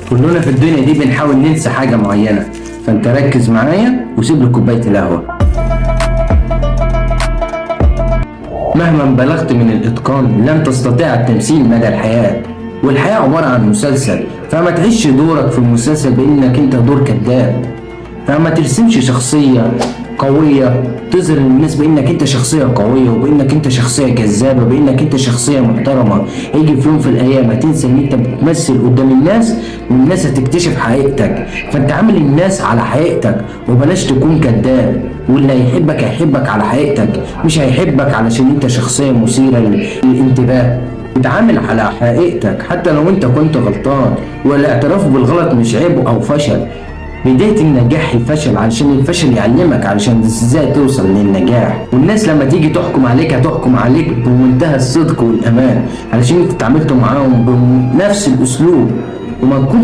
كلنا في الدنيا دي بنحاول ننسى حاجة معينة، فانت ركز معايا وسيب لي كوباية القهوة. مهما بلغت من الإتقان لن تستطيع التمثيل مدى الحياة، والحياة عبارة عن مسلسل، فما تعيش دورك في المسلسل بإنك انت دور كذاب. فما ترسمش شخصية قوية تظهر للناس بإنك انت شخصية قوية، وبإنك انت شخصية جذابة، بإنك انت شخصية محترمة. هيجي في يوم في الأيام هتنسى ان انت بتمثل قدام الناس، والناس هتكتشف حقيقتك. فانت عامل الناس على حقيقتك وبلاش تكون كذاب. واللي هيحبك هيحبك على حقيقتك، مش هيحبك علشان انت شخصية مثيرة للانتباه. اتعامل على حقيقتك حتى لو انت كنت غلطان، والاعتراف بالغلط مش عيب او فشل. بداية النجاح الفشل، علشان الفشل يعلمك علشان ازاي توصل للنجاح. والناس لما تيجي تحكم عليك هتحكم عليك بمنتهى الصدق والأمان، علشان انت اتعاملت معاهم بنفس الأسلوب وما تكونش